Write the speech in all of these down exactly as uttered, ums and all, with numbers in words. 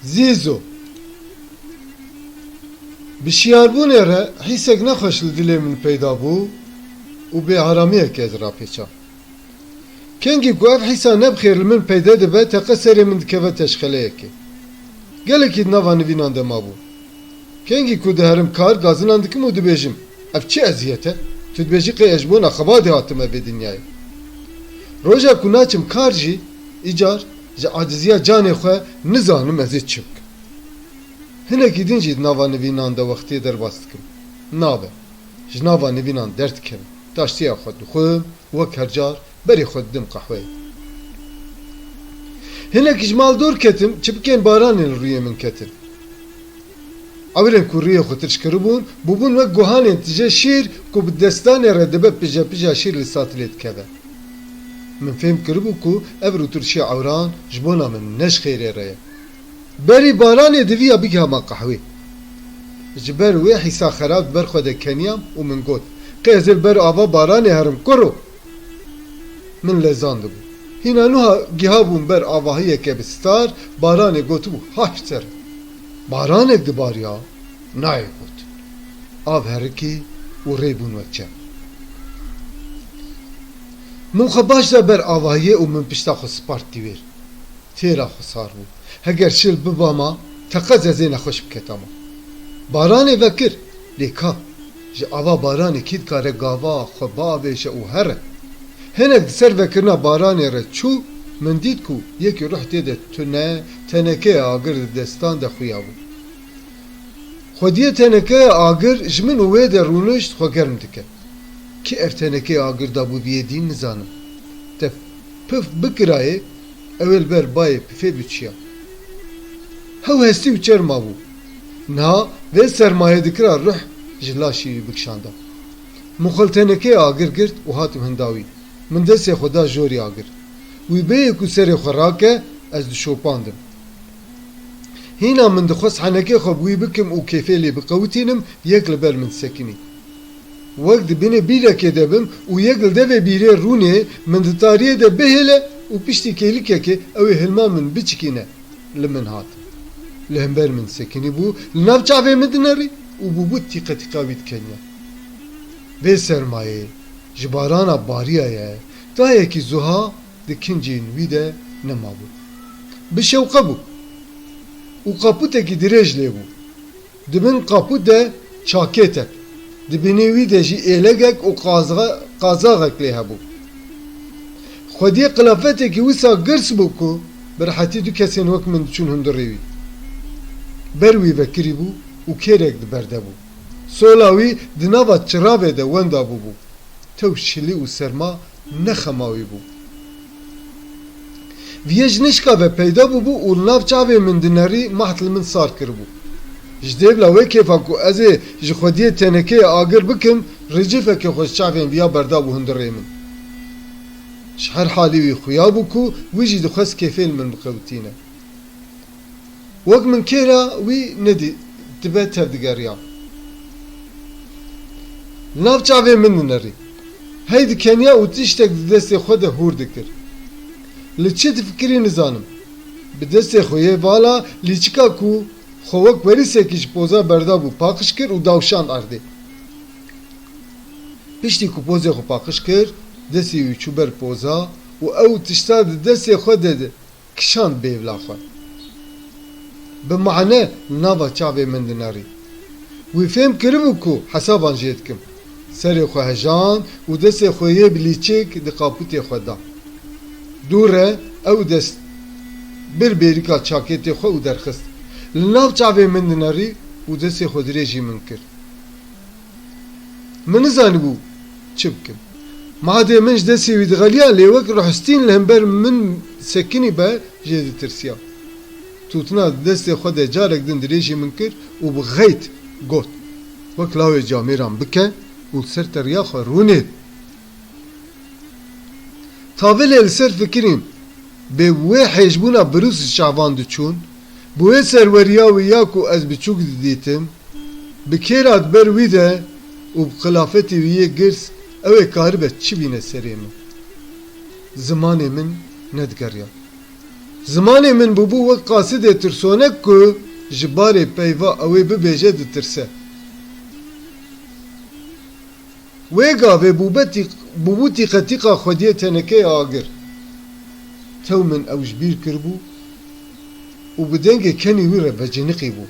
Zîzo. Bi şiyarbûnê re hîsek nexweş li dilê min peyda bû û bêaramiyekê ez rapêça. Kengî ku ev hîsa ne bi xêr li min peyde dibe, teqe serê min dikeve teşxeleyekê. Gelekî di nava nivînan de mabû. Kengî ku diherim kar, gazinan dikim û dibêjim, "Ev çi eziyet e? Tu dibêjî qey ez ji bona xebadê hatime vê dinyayê." Roja ku naçim kar jî, îcar ji aciziya canê xwe nizanim ez ê çi bikim. Hinekî din jî di nava nivînan de wextê derbas dikim. Nabe. Ji nava nivînan derdikevim. Taştiya xwe dixwim, wek her car berê xwe didim qehweyê. Hinek ji mal dor ketim, çipikên baranê li rûyê min ketin. Ewilên ku rûyê xwe tirş kiribûn, bûbûn wek guhanên tije şîr ku bi destanê re dibe pije pija şîr li satilê dikeve. Min fêm kiribû ku ev rûtirşiya ewran ji bona min ne ji xêrê re ye. Berî baranê diviya bigihama qehwê. Ji ber wê hîsa xerab di ber xwe de keniyam û min got, "Qey ez ê li ber ava baranê herim kuro?" Min lezandibû. Hîna nuha gihabûm ber avahiyeke bi star, baranê gotibû, "Haş ser." Baranek dibariya, nayê got. Av herikî û rê bûn wek çem. Min xwe baş da ber avahiyê û min pişta xwe spart dîwêr. Têra xwe sar bû. Heger şil bibama, teqez ez ê nexweş biketama. Baranê vekir, lê ka, ji ava baranê kî dikare gava xwe biavêje û here? Hinek di ser vekirina baranê re çû, min dît ku yekî ruh tê de tune, tenekeya agir di destan de xuya bû. Xwediyê tenekeya agir ji min û wê de rûnişt xwe germ dike. Kî ev tenekeyê agir dabû viyê dîn nizanim. Te pif bikirayê, ew ê li ber bayê pifê biçiya. Hew hestî û çerma bû. Niha vê sermayê dikira ruh ji laşî wî bikişanda. Min xwe li tenekeyê agir girt û hatim hinda wî. Min destê xwe da jorî agir. Wî bêyî ku serê xwe rake, ez dişopandim. Hîna min dixwest henekê xwe bi wî bikim û kêfê lê biqewitînim, yek li ber min sekinî. Wek di binê bîrekê de bim û yek li devê bîrê rûnê min di tariyê de bihêle û piştî kêlikekê ew ê hilma min biçikîne, li min hat. Li hember min sekinî bû, li nav çavê min dinerî û bûbû tîqe tîqa wî dikeniya. Vê sermayê ji barana bariyaye, dayekî zuha di kincên wî de nemabû. Bi şewqe bû û qaputekî dirêj lê bû. Di bin qapût de çakêtek, di binê wî de jî êlegek û qazxa-, qazaxek lê hebû. Xwediyê qilafetekî wisa girs bû ku bi rehetî du kesên wek min diçûn hundirê wî. Ber wî vekirî bû û kêrek di ber de bû. Sola wî di nava çiravê de wenda bûbû. Tew şilî û serma ne xema wî bû. Viyê ji nişka ve peyda bûbû û li nav çavê min dinerî, maht li min sar kiribû. Ji dêvla wê kêfa ku ez ê ji xwediyê tenekeyê agir bikim, ricifeke xwe ji çavên viya berdabû hundirê min. Ji her halî wî xuya bû ku wî jî dixwest kêfê li min biqewitîne. Wek min kêra wî nedîtibe tevdigeriya. Li nav çavê min dinerî. Hey dikeniya û tiştek di destê xwe de hûr dikir. Li çi difikirî nizanim. Bi destê xwe yê vala lîçika ku xwe wek werîsekî ji poza berdabû paqij kir û dawşand erdê. Piştî ku pozê xwe paqij kir, destê wî çû ber poza û ew tişta di destê xwe de kişand bêvla xwe. Bi mane li nava çavê min dinerî. Wî fêm kiribû ku hesaban jê dikim. Serê xwe hejand û destê xwe yê bi lîçik di qapûtê xwe da. Dû re ew dest bir bêrîka çakêtê xwe û derxist. Li nav çavê min dinerî û destê xwe dirêjî min kir. Min nizanîbû çi bikim. Madê min ji destê wî dixeliya, lê wek ruhistîn li hember min sekinî be, jê ditirsiya. Tûtina di destê xwe de carek din dirêjî min kir û bi xeyt got, "Wek lawê camêran bike û li ser teriya xwe rûnê." Tavilê li ser fikirîm, bê wê hêjbûna birûs ji çavan diçûn, bi wê serweriya wî ya ku ez biçûk didîtim, bi kêra di ber wî de û bi qilafetê wî yê girs, ew ê karibe çi bîne serê min? Zimanê min nedigeriya. Zimanê min bûbû wek qasidê tirsonek ku ji barê peyva ew ê bibêje ditirse. Wê gavê bûbe tîq-, bûbû tîqetîqa xwediyê tenekeyê agir. Tew min ew ji bîr kiribû û bi dengê kenî wî re veciniqî bû.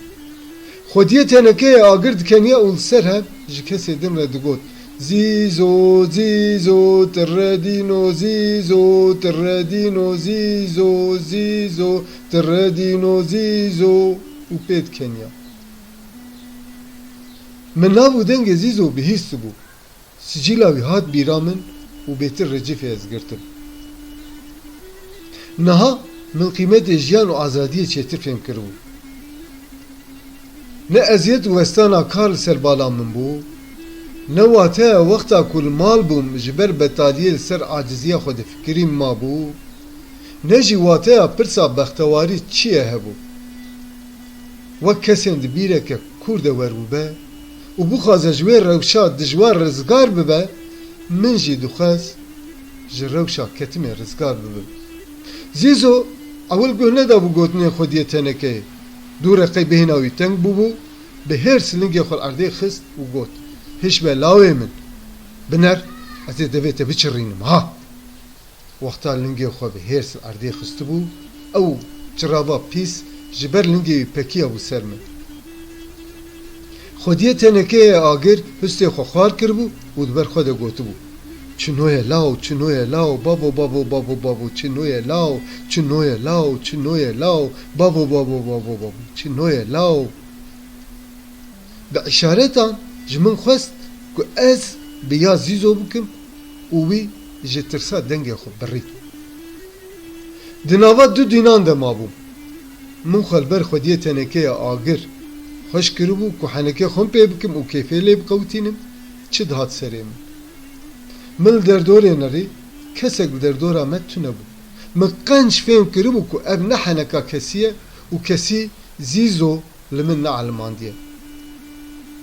Xwediyê tenekeyê agir dikeniya û li ser hev ji kesê din re digot, "Zîzo, zîzo, tirre dîno, zîzo, tirre dîno, zîzo, zîzo, tirre dîno, zîzo" û pê dikeniya. Min nav û dengê zîzo bihîstibû. Sicîla wî hat bîra min û bêtir recifê ez girtim. Niha min qîmetê jiyan û azadiyê çêtir fêm kiribû. Ne eziyet û westana kar li ser bala min bû, ne wateya wexta ku li mal bûm ji ber betaliyê li ser aciziya xwe difikirîm mabû, ne jî wateya pirsa bextewarî çi ye hebû. Wek kesên di bîreke kûr de werbûbe û bixwaze ji wê rewşa dijwar rizgar bibe, min jî dixwest ji rewşa ketimê rizgar bibim. Zîzo ewil guh nedabû gotinên xwediyê tenekeyê. Dû reqey bêhna wî teng bûbû, bi hêrs lingê xwe li erdê xist û got, "Hiş be lawê min, biner, ez ê devê te biçirînim, ha!" Wexta lingê xwe bi hêrs li erdê xistibû, ew çirava pîs ji ber lingê wî pekiyabû ser min. Xwediyê tenekeyê agir hustê xwe xwar kiribû û di ber xwe de gotibû, "Çinoye law, çinoye law, bavo, bavo, bavo, bavo, çinoye law, çinoye law, çinoye law, bavo, bavo, bavo, bavo, çinoye law." Bi îşaretan ji min xwest ku ez bi ya Zîzo bikim û wî ji tirsa dengê xwe birî. Di nava du dînan de mabûm. Min xwe li ber xwediyê tenekeyê agir xweş kiribû ku henekê xwe pê bikim û kêfê lê biqewitînim, çi dihat serê min. Min li derdorê nerî, kesek li derdora me tune bû. Min qenc fêm kiribû ku ev ne heneka kesî ye û kesî Zîzo li min neelimandiye.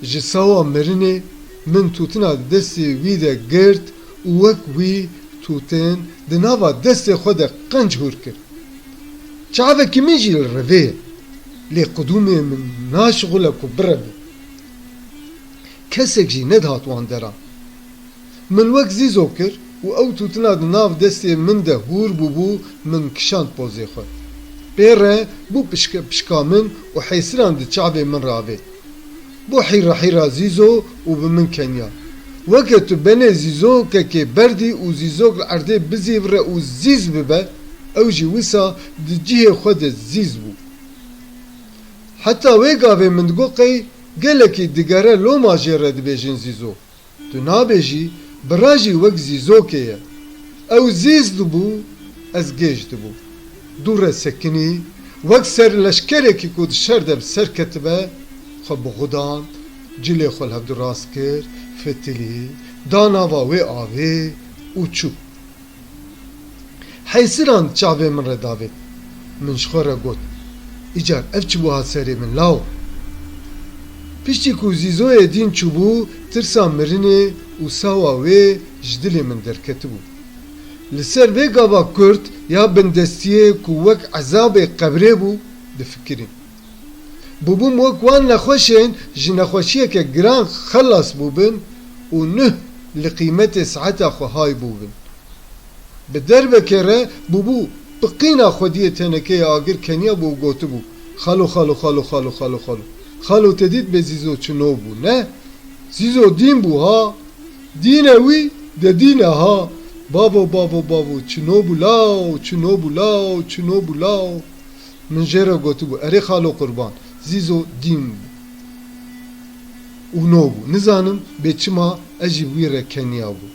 Ji sawa mirinê min tûtina di destê wî de girt û wek wî tûtin di nava destê xwe de qenc hûr kir. Çavekî min jî li revê ye, lê qudûmê min naşixule ku bireve. Kesek jî nedihat wan deran. Min wek Zîzo kir û ew tûtina di nav destê min de hûr bûbû, min kişand pozê xwe. Pê re bû pişke-, pişka min û heysiran di çavê min re avêt. Bû hîra hîra Zîzo û bi min keniya. Weke tu benê zîzokekê berdî û zîzok li erdê bizîvire û zîz bibe, ew jî wisa di cihê xwe de zîz bû. Heta wê gavê min digot qey gelekî digere loma jê re dibêjin Zîzo. Tu nabêjî, bira jî wek zîzokê ye. Ew zîz dibû, ez gêj dibûm. Dû re sekinî, wek ser leşkerekî ku di şer de bi ser ketibe, xwe bixudand, cilê xwe li hevdu rast kir, fitilî, da nava wê avê û çû. Heysiran çavê min re davêt. Min ji xwe re got, "Îcar ev çi bû hat serê min law?" Piştî ku Zîzoyê dîn çûbû, tirsa mirinê û sawa wê ji dilê min derketibû. Li ser vê gava kurt ya bindestiyê ku wek ezabê qebrê bû, difikirîm. Bûbûm wek wan nexweşên ji nexweşiyeke giran xelas bûbin û nuh li qîmetê saeta xwe hay bûbin. Bi derbekê re bûbû piqîna xwediyê tenekeyê agir keniya bû û gotibû, "Xalo, xalo, xalo, xalo, xalo, xalo. Xalo te dît bê Zîzo çi nov bû, ne? Zîzo dîn bû ha. Dîne wî de dîne ha. Bavo, bavo, bavo, çi nov bû law, çi nov bû law, çi nov bû law." Min jê re gotibû, "Erê xalo qurban, Zîzo dîn bû û nov bû. Nizanim bê çima ez jî bi wî re keniya bûm."